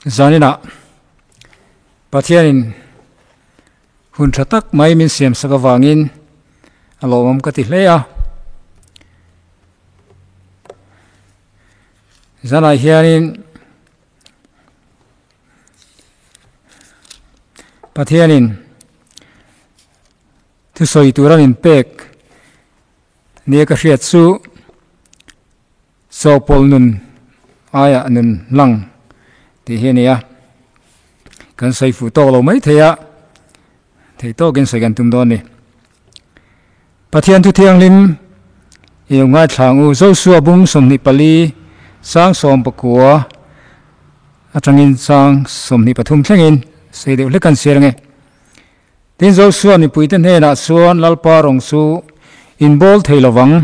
Zaninah Pathianin hun tha tak mai min siam sak avangin a lawmawm ka ti hle a. Zanah hianin Pathianin thusawi tura min pek nia ka hriat chu Chawhpawlh nun aiah nun lang tih hi a ni a, kan sawi fuh tawk lo mai thei a, thei tawkin sawi kan tum dawn a ni. Pathian thu thianghlim i lo ngaithla ang u, Joshua bung 24 sang 19 atangin sang 23 thlengin sawi deuh hlek kan chhiar ang e. Tin, Joshua mipuite hnenah chuan Lalpa rawng chu inbawl thei lo vang.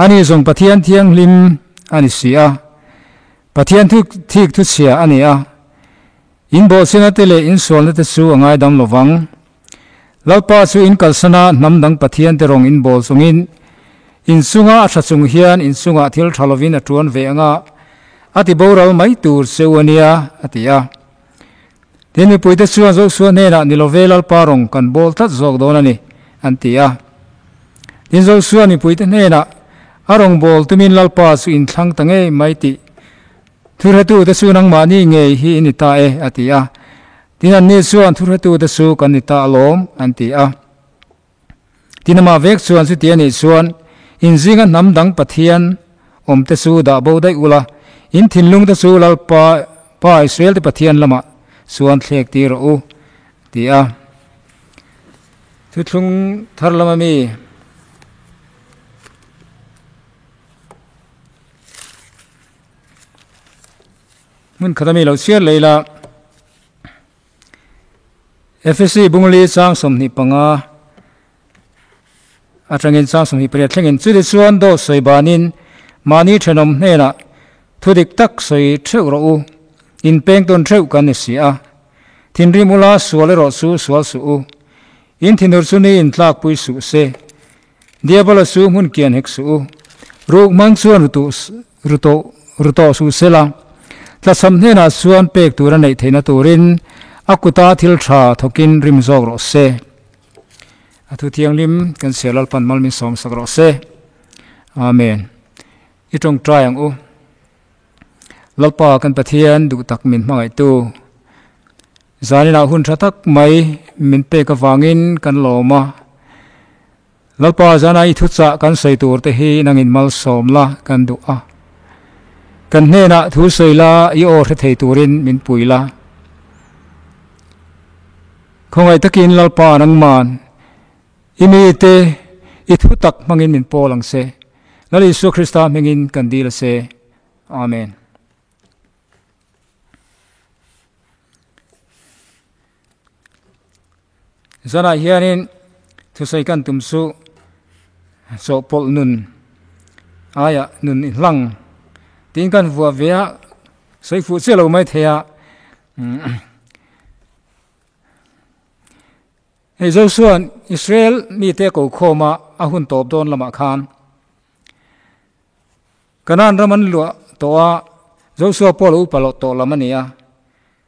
Ani zawng Pathian thianghlim a ni si a, Pathian thu thik thuchhia a ni a, in bawhchhena te leh in sualna te chu a ngaidam lo vang. Lalpa chu in kalsana hnam dang Pathian te rawng in bawl chungin, in chunga a tha chung hian in chungah thil tha lovin a tuan ve anga a ti boral mai tur che u a nia, a ti a. Tin, mipuite chuan Joshua hnenah, Ni lo ve, Lalpa rawng kan bawl tlat zawk dawn a ni, an ti a. Tin, Joshua mipuite hnenah, A rawng bawl tumin Lalpa chu in thlang ta ngei mai tih thurhetute chu nangmahni ngei hi i ni ta e, a ti a. Tin, anni chuan, Thurhetute chu kan ni ta alawm, an ti a. Tin, amah vek chuan chuti a nih chuan, In zinga hnam dang Pathian awmte chu dah bo daih ula, in thinlungte chu Lalpa Pa Israelte Pathian lamah chuan thlek tir rawh u, ti a. Thuthlung thar lama mi. Hmun khata mi lo chhiar leh ila. Efesi bungli chang 25 atangin chang 28 thlengin chuti chuan dawt sawi banin mahni thenawm hnenah thudik tak sawi theuh rawh u, inpeng tawn theuh kan ni si a. Thinrim ula sual erawh chu sual suh u. In thinur chu ni intlakpui suh se. Diabola chu hmun kian hek suh u. Ruk hmang chuan ru tawh suh se la, tlachham hnenah chuan pek tur a neih theihna turin a kuta thil tha thawkin rim zawk rawh se. A thu thianghlim kan chhiar Lalpan mal min sawm sak rawh se. Amen. I tawngtai ang u. Lalpa kan Pathian duh tak min hmangaihtu. Zaninah hun tha tak mai min pek avangin kan lawm a. Lalpa zana i thuchah kan sawi tur te hi nangin malsawm la kan duh a. Kan hnenah thu sawi la i aw hre thei turin min pui la. Khawngaih takin Lalpa nangman i mite i thu tak hmangin min pawl ang se. Lal Isua Krista hmingin kan dil a se. Amen. Zanah hianin thusawi kan tum chu chawhpawlh nun aiah nun i hlang tiin kan vuah ve a, sawi fuh chiah lo mai thei a. Hei Joshua-a'n Israel mite a ko khawm a, a hun tawp dawn lamah khan Kanaan ram an luah tawh a, Joshua pawh lo upa loh tawh lam a ni a.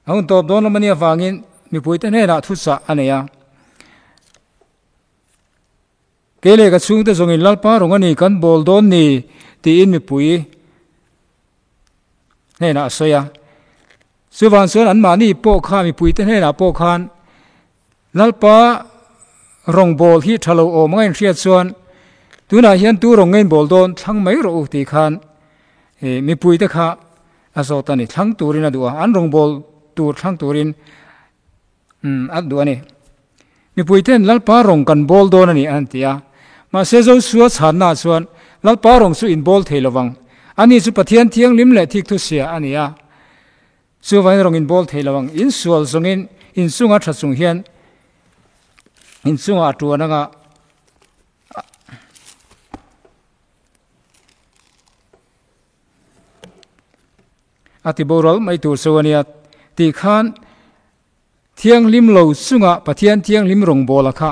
A hun tawp dawn lam a nih avangin mipuite hnenah thuchah a nei a. Kei leh ka chhungte zawngin Lalpa rawng a ni kan bawl dawn ni tiin mipui hnenah a sawi a. Chuvang chuan anmahni pawh kha mipuite hnenah pawh khan Lalpa rawng bawl hi tha lo awm anga inhriat chuan tunah hian tu rawng nge in bawl dawn thlang mai rawh u tih khan mipuite kha a zawt a ni. Thlang turin a duh a, an rawng bawl tur thlang turin a duh a ni. Mipuiten Lalpa rawng kan bawl dawn a ni an ti a. Mahse Joshua chhannaah chuan Lalpa rawng chu in bawl thei lovang. Ani chu Pathian thianghlim leh thikthu sia a ni a. Chuvangin rawng in bawl thei lo ang, in sual zawngin in chunga tha chung hian in chungah a tuan anga a ti boral mai tur chu a nia tih khan thianghlim lo chunga Pathian thianghlim rawngbawla kha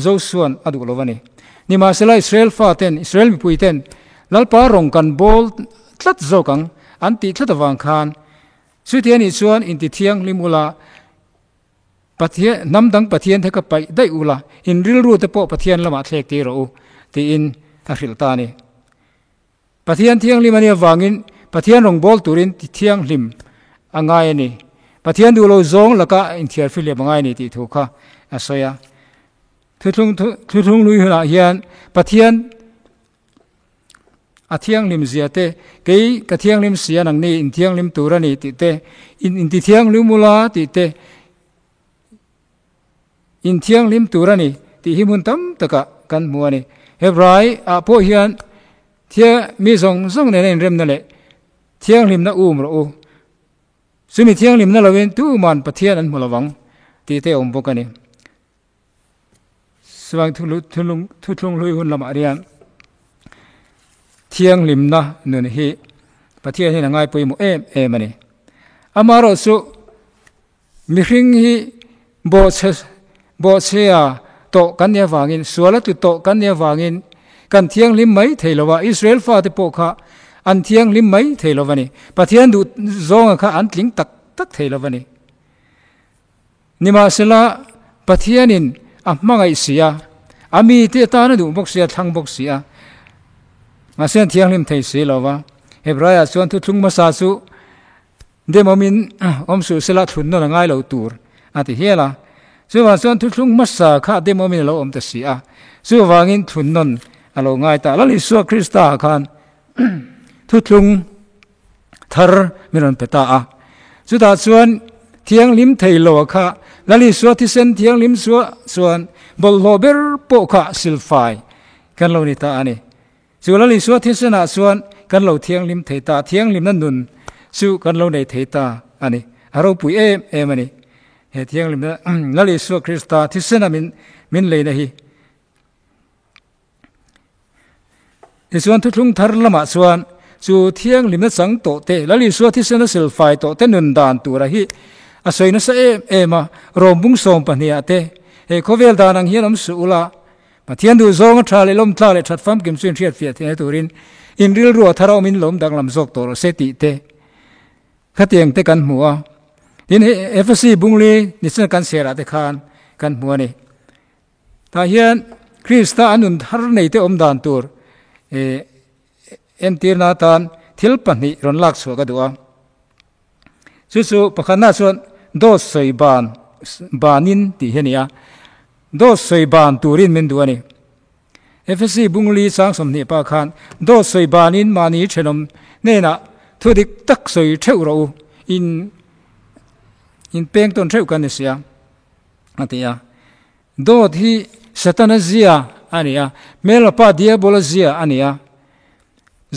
Josua'n a duh lo a ni. Nimahsela Israel faten, Israel mipuiten Lalpa rawng kan bawl tlat zawk ang an tih tlat avang khan. Chuti a nih chuan inti thianghlim ula, Pathian, hnam dang Pathian te kha paih daih ula, in rilru te pawh Pathian lamah thlek tir rawh u, tiin a hrilh ta a ni. Pathian thianghlim a nih avangin Pathian rawngbâwl turin ti thianghlim a ngai a ni. Pathian duh lo zawng laka inthiar fihliam a ngai a ni tih thu kha a sawi a. Thuthlung thuthlung lui hunah hian Pathian a thianghlim zia te, kei ka thianghlim si a nangni in thianghlim tur a ni tih te, in inti thianghlim ula tih te, Inthianghlim tur a ni tih hi hmun tam takah kan hmu a ni. Hebrai ah pawh hian thia mi zawng zawng nena inremna leh thianghlimna um rawh u. Chumi thianghlimna loin tuman Pathian an hmu lovang tih te a awm bawk a ni. Chuan thuthlung hlui hun lamah hian thianghlimna nun hi Pathian hian a ngai pawimawh em em a ni. Amaherawhchu Mihring hi bawhchhe bawhchhia tawh kan nih avangin, sual a tlu tawh kan nih avangin kan thianghlim mai thei lo a, Israel fate pawh kha an thianghlim mai thei lo a ni. Pathian duh zawnga kha an tling tak tak thei lo a ni. Nimahsela, Pathianin a hmangaih si a, a mite atan a duh bawk si a, thlang bawk si a, mahse an thianghlim thei si lo va. Hebraiah chuan thuthlung hmasa chu Dem awmin awm suh sela thlun nawn a ngai lo tur a ti hial a. Chuvang chuan thuthlung hmasa kha dem awmin a lo awm ta si a. Chuvangin thlun nawn a lo ngai ta. Lal Isua Krista ah khan thuthlung thar min rawn pe ta a. Chutah chuan thianghlim thei lo a kha Lal Isua thisen thianghlim chuan bawlhhlawh ber pawh kha silfai kan lo ni ta a ni. Chu Lal Isua thisenah chuan kan lo thianghlim thei ta, thianghlimna nun chu kan lo nei thei ta a ni. A ropui em em a ni. He thianghlimna Lal Isua Krista thisena min min leina hi. Tichuan thuthlung thar lamah chuan chu thianghlimna chang tawh te, Lal Isua thisena silfai tawh te nun dan tura hi a sawi nasa em em a, Rawmbung 12 te, he khawvel dan ang hian awm suh ula, Pathian duh zawnga tha leh lawmtla leh that famkim chu inhriat fiah theihna turin in rilru a thar a awmin lawm danglam zawk tawh rawh se tih te khatiang te kan hmu a. Tin, Efesi bungli nichina kan chhiarah te khan kan hmu a ni. Tah hian Krista a nun thar nei te awm dan tur entirna atan thil pahnih rawn lak chhuah ka duh a. Chu chu pakhatna chuan dawt sawi ban banin tih hi a ni a, dawt sawi ban turin min duh a ni. Efesi bungli chang 20 pa khan dawt sawi banin mahni thenawm hnenah thu dik tak sawi theuh rawh u, in in peng tawn theuh kan ni sia a ti a. Dawt hi Setana zia a ni a, hmelma pa Diabola zia a ni a.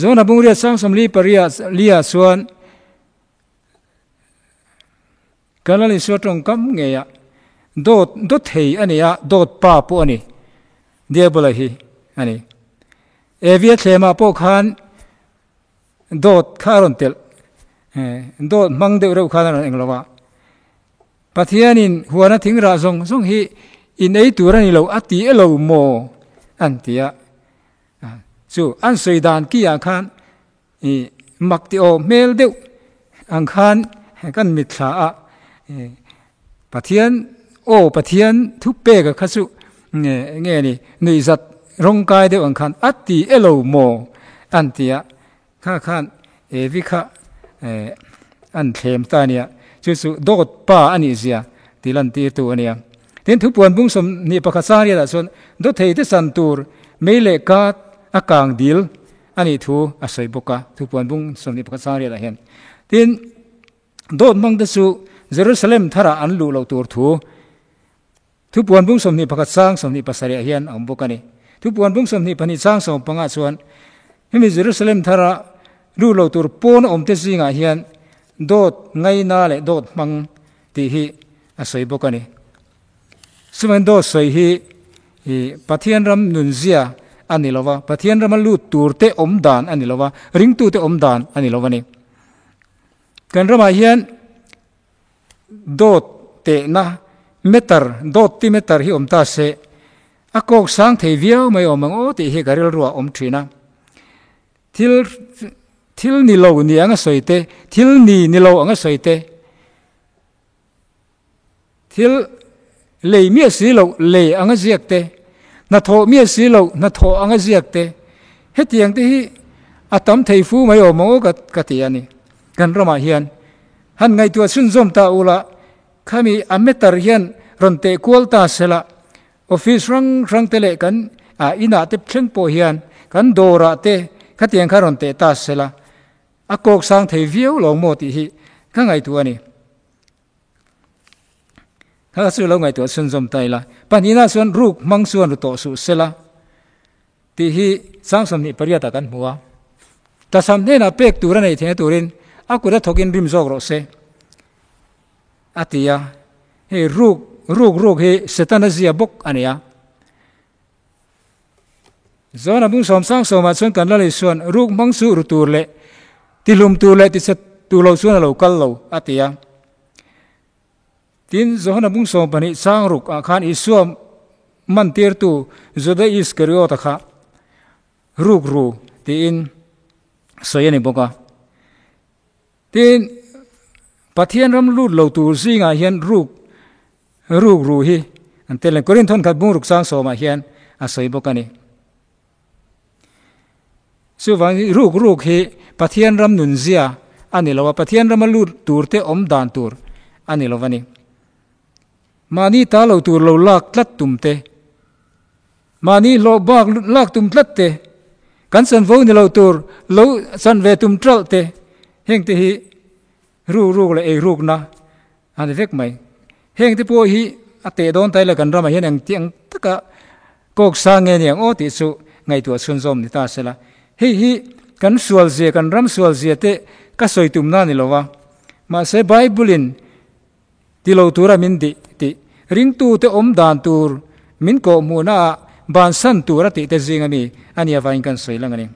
Zona bungriat sang 48 lia chuan Kan Lal Isua tawngkam ngeiah dawt dawt thei a ni a, dawt pa pawh a ni, Diabola hi a ni. Evia thlemah pawh khan dawt kha a rawn telh, dawt hmang deuh reuh khan a rawn eng lo a. Pathianin huana thingrah zawng zawng hi in ei tur a ni lo a ti elo maw? an ti a. Chu an sawi dan ki ah khan i mak ti aw hmel deuh ang khan kan mitthla a Pathian aw Pathian thu pek a kha chu nge nge ni nuihzat rawngkai deuh ang khan a ti elo maw an ti a kha khan Evi kha an thlem ta a nia chu chu dawt pa a nih zia ti lan tir tu a nia. Tin, thupuan bung 21 sang riatah chuan dawthei te chan tur mei leh kat a kang dil a nih thu a sawi bawk a, thupuan bung 21 sang riatah hian. Tin, dawt hmang te chu Jerusalem tharah an luh loh tur thu thupuan bung 21 sang 27 ah hian a awm bawk a ni. Thupuan bung 22 sang 15 chuan hemi Jerusalem thara luh loh tur pawn awm te zingah hian dawt ngaina leh dawt hmang tih hi a sawi bawk a ni. Chuvangin dawt sawi hi Pathian ram nunzia a ni lo va, Pathian rama lut turte awm dan a ni lo va, ringtute awm dan a ni lo a ni. Kan ramah hian dawt tehna meter, dawt ti meter hi awm ta se, a kawk sang thei viau mai awm ang aw tih hi ka rilruah a awm thin a. Thil. Thil ni lo ni anga sawi te, thil ni ni lo anga sawi te, thil lei miah si loh lei anga ziak te, hnathawh miah si loh hnathawh anga ziak te, hetiang te hi a tam thei fu mai awm ang aw ka ti a ni. Kan ramah hian han ngaihtuah chhunzawm ta ula, khami a meter hian rawn teh kual ta sela, Office hrang hrang te leh kan inah te thleng pawh hian kan dawrah te khatiang kha rawn teh ta sela, a kawk sang thei viau lo maw tih hi ka ngaihtuah a ni. Kha chu lo ngaihtuah chhunzawm ta ila. Pahnihna chuan ruk hmang chuan ru tawh suh sela tih hi sang 28 ah kan hmu a. Tlasam hnenah pek tur a neih theihna turin a kut a thawkin rim zawk rawh se. A ti a, hei ruk ruk ruk hi Setana zia bawk a ni a. Zona bung sawm sang sawmah chuan kan Lal Isuan ruk hmang chu ru tur leh tihlum tur leh tichhe tur lo chuan a lo kal lo a ti a. Tin, Johana bung 12 chang ruk ah khan Isua man tirtu Juda Iskariota kha ruk ru tiin sawi a ni bawk a. Tin, Pathian ram lut lo tur zingah hian ruk ruk ru hi an tel a ni. Korinth thawnkhat bung ruk sang sawmah hian a sawi bawk a ni. Chuvangin ruk ruk hi Pathian ram nunzia a ni lo a, Pathian rama lut turte awm dan tur a ni lo a ni. Mahni ta lo tur lo lak tlat tum te, Mahni hlawh bak lak tum tlat te, kan chanvo ni lo tur lo chan ve tum ṭalh te, heng te hi ruk ruk leh ei rukna a ni vek mai. Heng te pawh hi a teh dawn ta ila kan ramah hian eng tih ang taka kawk sang nge ni ang aw tih chu ngaihtuah chhunzawm ni ta sela. Hei hi kan sual zia, kan ram sual zia te ka sawi tumna a ni lo a, mahse Bible-in Ti lo tura min dih tih ringtute awm dan tur min kawhhmuhna ah bansan tur a tih te zing a mi a nih avangin kan sawi lang a ni.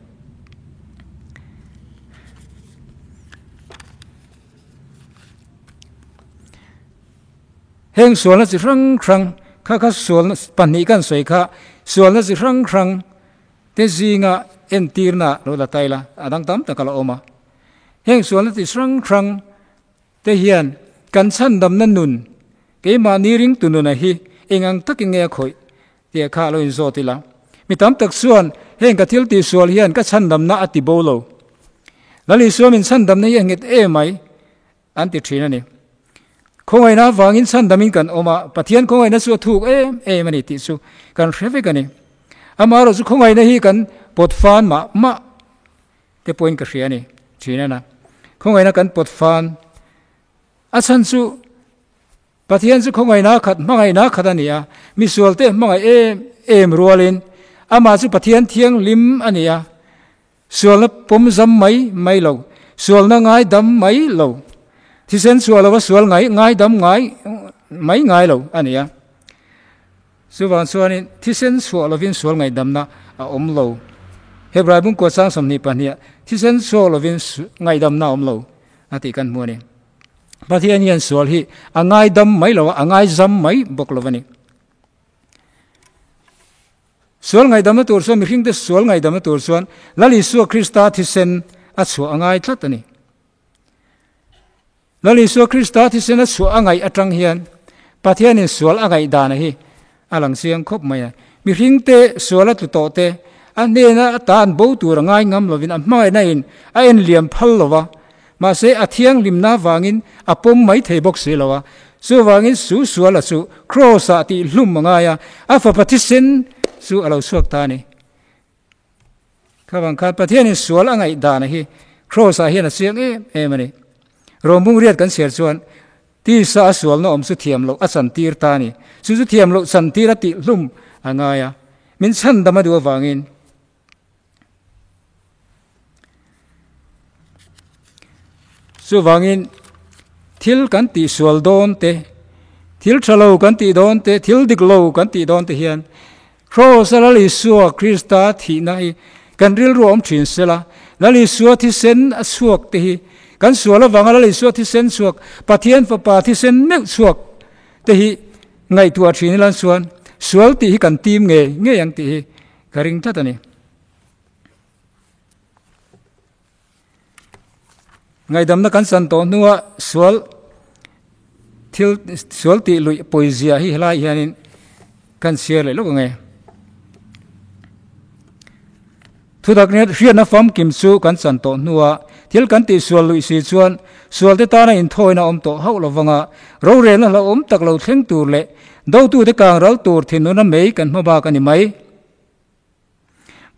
Heng sualna chi hrang hrang kha kha sualna pahnih kan sawi kha sualna chi hrang hrang te zinga entirna lo la ta ila a dang tam tak a la awm a. Heng sualna chi hrang hrang Te hian kan chhandamna nun, keimahni ringtu nuna hi eng ang takin nge a khawih tih kha a lo inzawt ila. Mi tam tak chuan heng ka thil tihsual hian ka chhandamna a ti bo lo. Lal Isua min chhandamna hi a nghet em mai an ti thin a ni. Khawngaihna avangin chhandamin kan awm a, Pathian khawngaihna chu a thuk em em a ni tih chu kan hre vek a ni. Amaherawhchu chu khawngaihna hi kan pawt fan mah mah te pawhin ka hria a ni thin a na. Khawngaihna kan pawt fan. A chhan chu Pathian chu khawngaihna khat hmangaihna khat a ni a, misualte hmangaih em em rualin amah chu Pathian thianghlim a ni a, sualna pawm zam mai mai lo, sualna ngaidam mai lo, thisen chhuah lova sual ngai ngaidam ngai mai ngai lo a ni a. Chuvang chuanin thisen chhuah lovin sual ngaihdamna a awm lo. Hebrai bungkua chang 22ah thisen chhuak lovin ngaihdamna a awm lo a tih kan hmu a ni. Pathian hian sual hi a ngaidam mai lo a, a ngaizam mai bawk lo a ni. Sual ngaihdamna tur chuan mihringte sual ngaihdamna tur chuan Lal Isua Krista thisen a chhuah a ngai tlat a ni. Lal Isua Krista thisen a chhuah a ngaih atang hian Pathianin sual a ngaih dana hi a lang chiang khawp mai a. Mihringte sual a tlu tawh te, a hnena a tan bo tur a ngai ngam lovin a hmangaihna in a en liam phal lo va, mahse a thianghlimna vangin a pawm mai thei bawk si lo a. Chuvangin su sual a chu Kraws ah tih hlum a ngai a, a fapa thisen chu a lo chhuak ta a ni. Khavang khan Pathianin sual a ngaih dana hi Kraws ah hian a chiang em em a ni. Rawmbung riat kan chhiar chuan tisa a sualna awm chu thiam loh a chantir ta a ni. Chu chu thiam loh chantir a tih hlum a ngai a, min chhandam a duh avangin. Chuvangin thil kan tih sual dawn te, thil tha lo kan tih dawn te, thil dik lo kan tih dawn te hian Kraws a Lal Isua Krista thihna hi kan rilru a awm thin sela, Lal Isua thisen a chhuak te hi kan sual avanga Lal Isua thisen chhuak, Pathian Fapa thisen meuh chhuak te hi ngaihtuah thin ila chuan sual tih hi kan tim ngei ngei ang tih hi ka ring tlat a ni. Ngaihdamna kan chan tawh hnua sual thil sual tih luih pawizia hi helai hianin kan chhiar leh lawk ang e. Thutak nia hriatna famkim chu kan chan tawh hnua thil kan tih sual luih si chuan sualte tana inthawina awm tawh hauh lovanga rorelna hlauhawm tak lo thleng tur leh dotute kang ral tur thinurna mei kan hma bak a ni mai.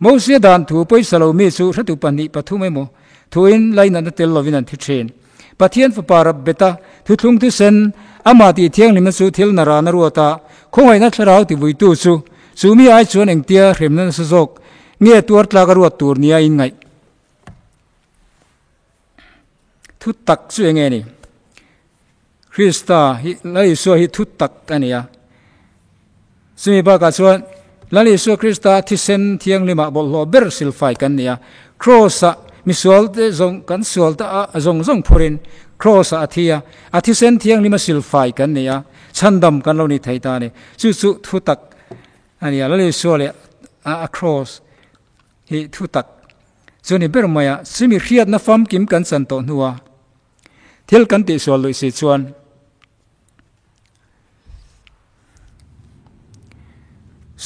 Mosia dan thu pawisa lo mi chu hretu pahnih pathum emaw thuin lainatna tel lovin an thi thin. Pathian Fapa rap beta thuthlung thisen amah tih thianghlimna chu thil na rana ruata khawngaihna thlarau tivuitu chu chu mi ai chuan engtia hremna nasa zawk nge tuar tlak a ruat tur nia inngaih thu tak chu enge ni? Krista hi Lal Isua hi thu tak a ni a. Chumi bakah chuan Lal Isua Krista thisen thianghlimah bawlhhlawh ber silfai kan ni a. Kraws-ah misualte zawng kan sualte a zawng zawng phurin Kraws-ah a thi a, a thisen thianghlima silfai kan ni a, chhandam kan lo ni thei ta a ni. Chu chu thu tak a ni a, Lal Isua leh a Kraws hi thu tak chu a ni ber mai a. Chumi hriatna famkim kan chan tawh hnua thil kan tihsual luih si chuan,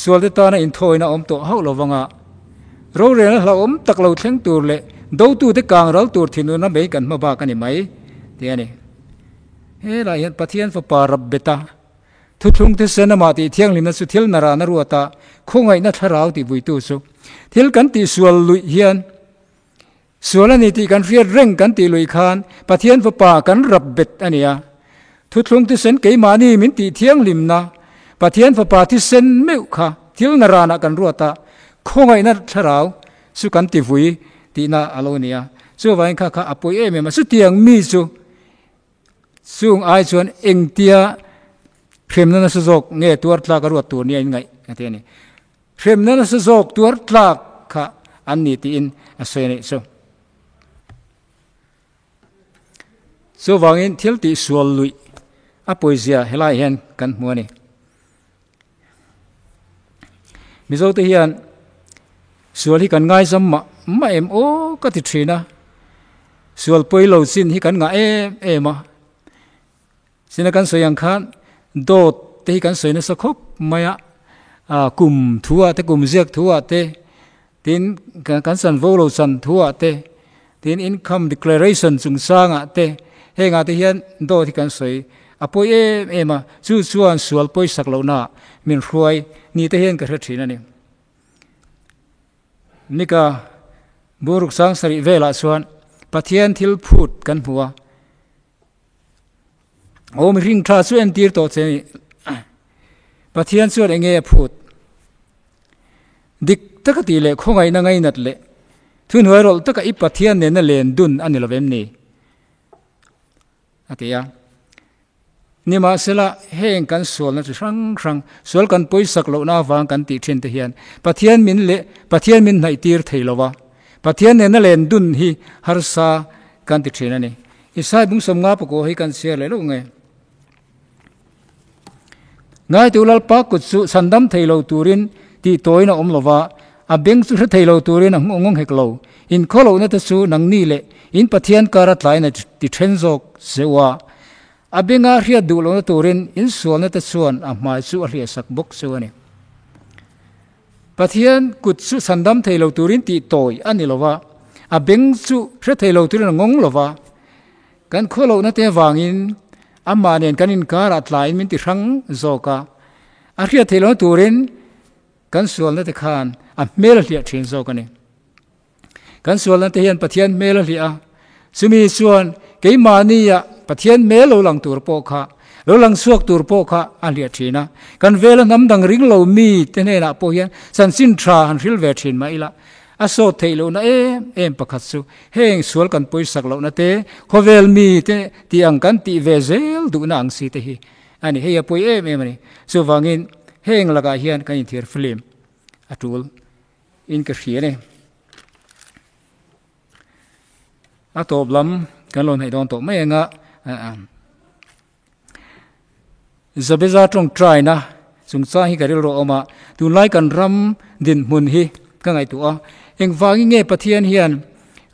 Sualte tana inthawina awm tawh hauh lovang a, rorelna hlauhawm tak lo thleng tur leh dotute kang ral tur thinurna mai kan hma bak a ni mai, tih a ni. Helaiah hian Pathian Fapa rap bet a, thuthlung thisen amah tih thianghlimna chu thil narana ruat a, khawngaihna thlarau tih vuitu chu thil kan tihsual luih hian Sual a ni tih kan hriat reng kan tih luih khan Pathian Fapa kan rap bet a ni a. Thuthlung thisen keimahni min tih thianghlimna Pathian Fapa thisen meuh kha thil na ranah kan ruat a, khawngaihna thlarau chu kan ti vui tihna a lo ni a. Chuvangin kha kha a pawi em em a, chutiang mi chu chung ai chuan engtia hremna nasa zawk nge tuar tlak a ruat tur nia inngaih a ti a ni. Hremna nasa zawk tuar tlak kha an ni tiin a sawi a nih chu. Chuvangin thil tih sual luih a pawizia helai hian kan hmu a ni. Mizote hian sual hi kan ngaizam mah mah em aw ka ti thin a, sual pawi lo chin hi kan ngah em em a. Sina kan sawi ang khan dawt te hi kan sawi nasa khawp mai a, ah kum thu ah te kum ziak thu ah te tin kan chan vo lo chan thu ah te tin income declaration chungchang ah te heng ah te hian dawt hi kan sawi a pawi em em a, chu chuan sual pawisak lohna ah min hruai ni te hian ka hre thin a ni. Nika buruk sang sarih velah chuan Pathian thil phut kan hmu a. Aw mihring tha chu entir tawh che ni. Pathian chuan enge a phut? Dik taka tih leh khawngaihna ngainat leh thuhnuai rawlh taka i Pathian nena len dun a ni lo em ni? A ti a. Nimahsela, heng kan sualna chi hrang hrang, sual kan pawisak lohna avang kan tih thin te hian Pathian min leh Pathian min hnaih tir thei lo va, Pathian nena len dun hi harsa kan ti thin a ni. Isai bung sawmnga pakua hi kan chhiar leh loh nge? Ngaitu Lalpa kut chu chhandam thei lo turin tih tawiin a awm lo va, a beng chu hre thei lo turin a nghawng hek lo. In khawlohna te chu nangni leh in Pathian kara tlain a ti then zawk zeuh a, a benga hriat duh lohna turin in sualna te chuan a hmai chu a hliahsak bawk zeuh a ni. Pathian kut chu chhandam thei lo turin tih tawi a ni lo va, a beng chu hre thei lo turin a ngawng lo va. Kan khualohna te avangin amah nen kan inkarah tlaiin min ti hrang zawk a, a hriat theih lohna turin kan sualna te khan a hmel a hliah thin zawk a ni. Kan sualna te hian Pathian hmel a hliah a, chumi chuan keimahnia Pathian hmel lo lang tur pawh kha, lo lang chhuak tur pawh kha a hliah thin a. Kan vela hnam dang ring lo mi te hnenah pawh hian chanchin tha han hril ve thin mah ila, a sawt theih lohna em em pakhat chu heng sual kan pawisak lohna te, khawvel mi te tih ang kan tih ve zel duhna ang si te hi a ni. Hei a pawi em em a ni. Chuvangin heng lakah hian kan inthiar film a tul. In ka hria ni. A tawp lam kan lo hnaih dawn tawh mai anga Zabeza tawngtai na chungchang hi ka rilru a awm a, tunlai kan ram dinhmun hi ka ngaihtuah a, engvangin nge Pathian hian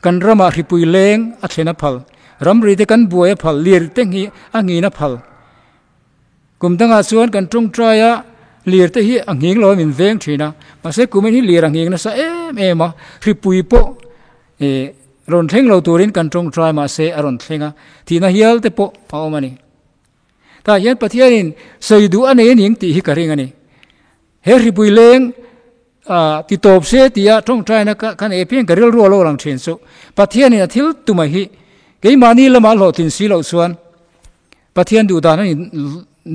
kan ramah hripui leng a thlen a phal? Ramri te kan buai a phal, lir te nghi a nghin a phal. Kum dangah chuan kan tawngtai a, lir te hi a nghing lo a min veng thin a, mahse kumin hi lir a nghing nasa em em a, hripui pawh ih rawn thleng lo turin kan tawngtai mahse a rawn thleng a, thihna hial te pawh a awm a ni. Tah hian Pathianin sawi duh a nei a ning tih hi ka ring a ni. He hripui leng ah ti tawp se tia tawngtaina ka ka nei apiang ka rilru a lo lang thin chu Pathianin a thil tumah hi keimahni lamah hlawhtlin si loh chuan Pathian duh dan a ni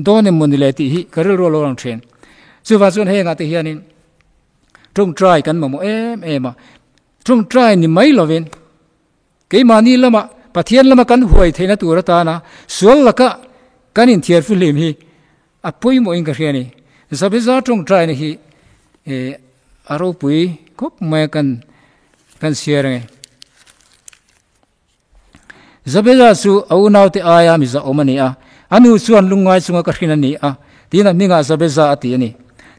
dawn em mawni le tih hi ka rilru a lo lang thin. Chuvang chuan hengah te hianin tawngtai kan mamawh em em a, tawngtai ni mai lovin keimahni lama Pathian lama kan huai theihna tur atana sual laka kan inthiar fihlim hi a pawimawhin ka hria a ni. Zabeza tawngtaina hi a ropui khawp mai a kan kan chhiar ange. Zabela chu a unaute aia miza awm a ni a, a nu chuan lungngai chunga ka hrin a ni a, tiin a hmingah Zabeza a ti a ni.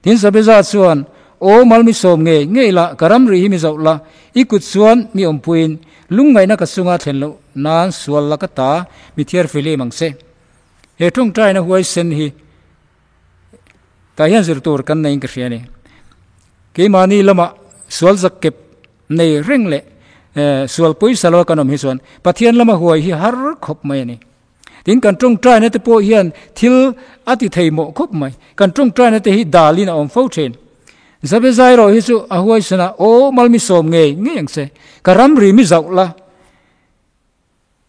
Tin, Zabeza chuan, Aw mal mi sawm ngei ngei la, ka ramri hi mi zoh la, i kut chuan mi awmpuiin lungngaihna ka chunga thlen loh nan sual la ka ta, mi thiar filim ang che. He tawngtaina huaisen hi tah hian zir tur kan neiin ka hria a ni. Keimahni lamah sual zakkep nei reng leh sual pawisa lo a kan awm hi chuan Pathian lama huai hi har khawp mai a ni. Tin, kan tawngtaina te pawh hian thil a ti thei mawh khawp mai. Kan tawngtaina te hi dalin a awm fo thin. Zabezai erawh hi chu a huaisen a, Aw mal mi sawm ngei ngei ang che, ka ramri mi zauh la,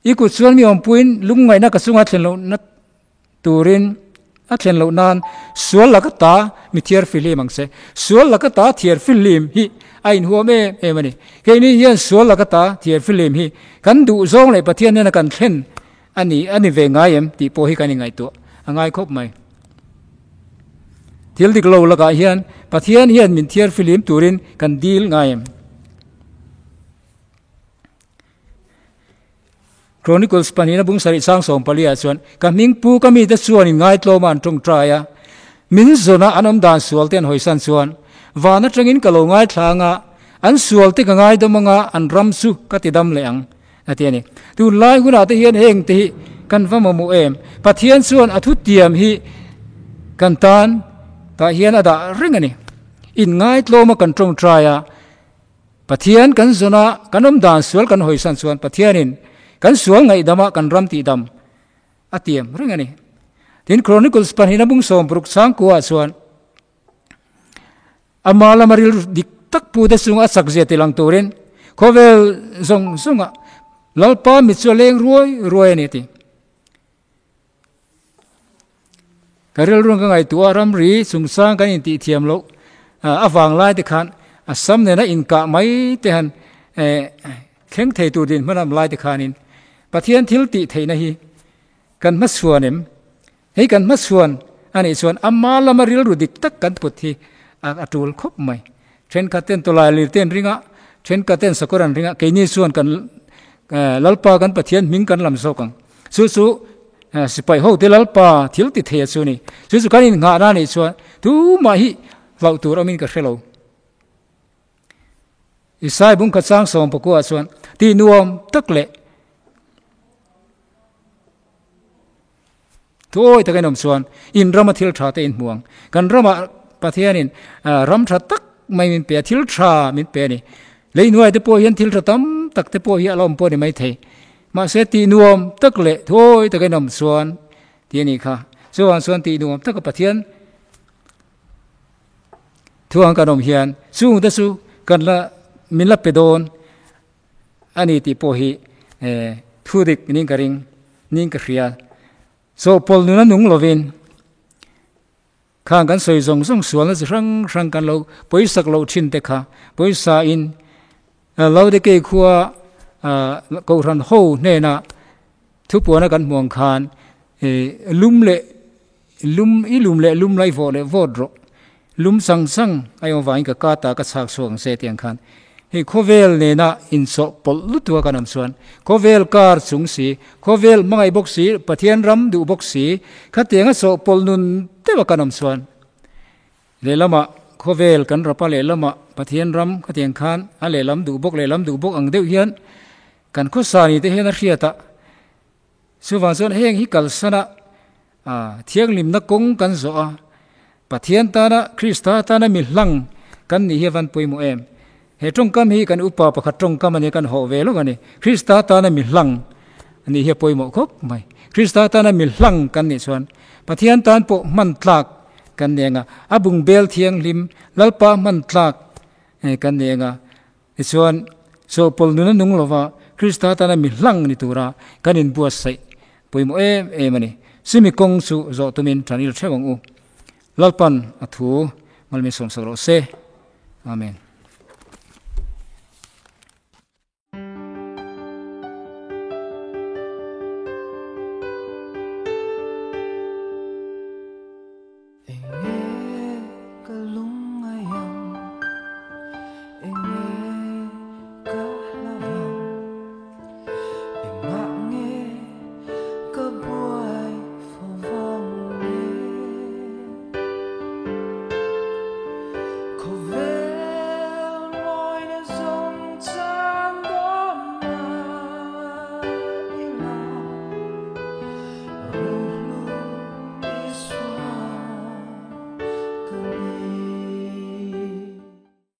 I kut chuan mi awmpuiin lungngaihna ka chunga thlen lohna turin a thlen loh nan sual laka ta mi thiar fihlim ang che. Sual laka ta thiar fihlim hi a inhuam em em a ni. Keini hian sual laka ta thiar fihlim hi kan duh zawng leh Pathian nena kan thlen a ni a ni ve ngai em tih pawh hi kan ingaihtuah a ngai khawp mai. Thil dik lo lakah hian Pathian hian min thiar fihlim turin kan dil ngai em? Chronicles pahnihna bung sarih chang 14 ah chuan, Ka hming pu ka mite chuan in ngaitlawm a an tawngtai a, min zawna an awm dan sual te an hawisan chuan, van atangin ka lo ngaithla anga, an sual te ka ngaidawm anga an ram chu ka ti dam leh ang, a ti a ni. Tunlai hunah te hian heng te hi kan va mamawh em? Pathian chuan a thutiam hi kan tan tah hian a dah reng a ni. In ngaitlawm a kan tawngtai a, Pathian kan zawn a, kan awm dan sual kan hawisan chuan Pathianin kan sual ngaihdam a kan ram tihdam a tiam reng a ni. Tin, Chronicles pahnihna bung 60 changkua ah chuan ama lama rilru dik tak pu te chunga a chak zia tilang turin khawvel zawng zawnga Lalpa mit chu a leng ruai ruai a ni a ti. Ka rilru ka ngaihtuah a, ramri chungchang kan intih thiam loh avang lai te khan Assam nena inkah mai te han thleng thei tur dinhmun a awm lai te khanin Pathian thil tih theihna hi kan hmachhuan em? Hei kan hmachhuan a nih chuan ama lama rilru dik tak kan put hi a tul khawp mai. Thenkhat ten tawlai lir te an ring a, thenkhat ten sakawr an ring a, keini chuan kan Lalpa kan Pathian hming kan lam zawk ang. Chu chu sipai ho te Lalpa thil ti thei a chu ni. Chu chu kan innghahna a nih chuan tumah hi hlauh tur awmin ka hre lo. Isai bungkhat chang 19 ah chuan tih nuam tak leh Thuawi takin awm chuan in rama thil tha te in hmu ang. Kan ramah Pathianin ram tha tak mai min pe a, thil tha min pe a ni. Lei hnuai te pawh hian thil tha tam tak te pawh hi a la awm pawh a ni maithei. Mahse tih nuam tak leh thuawi takin awm chuan tih a nih kha. Chuvang chuan tih nuam taka Pathian thuang kan awm hian chungte chu kan la min la pe dawn. A ni tih pawh hi thu dik ning ka ring, ning ka hria. Chawhpawlh nuna nung lovin khang kan sawi zawng zawng sualna chi hrang hrang kan lo pawisak loh thin te kha pawisa in Laodikei khua Kohhran ho hnena thupuana kan hmuh ang khan lum leh Lum, i lum leh lum lai vawh leh vawt rawh. Lum sang sang a awm vangin ka ka ta ka chhak chhuak ang se tiang khan. Hei khawvel nena inchawh pawlh lutuk a kan awm chuan khawvel kar chung si, khawvel hmangaih bawk si, Pathian ram duh bawk si, khatiang a chawh pawlh nun deuh a kan awm chuan lehlamah khawvel kan rap a lehlamah Pathian ram khatiang khan a lehlam duh bawk lehlam duh bawk ang deuh hian kan khawsa ni te hian a hriat a. Chuvang chuan heng hi kalsana thianghlimna kawng kan zawh a, Pathian tana, Krista tana mi hlang kan nih hi a van pawimawh em? He tawngkam hi kan upa pakhat tawngkam a nia kan hawh ve lawk a ni. Krista tana mi hlang nih hi a pawimawh khawp mai. Krista tana mi hlang kan nih chuan Pathian tan pawh hman tlak kan ni ang a, a bungbel thianghlim Lalpa hman tlak kan ni ang a. Tichuan, chawhpawlh nuna nung lova Krista tana mi hlang ni tura kan inbuatsaih pawimawh em em a ni. Chumi kawng chu zawh tumin tan il theuh ang u. Lalpan a thu malmin sawmsak rawh se. Amen.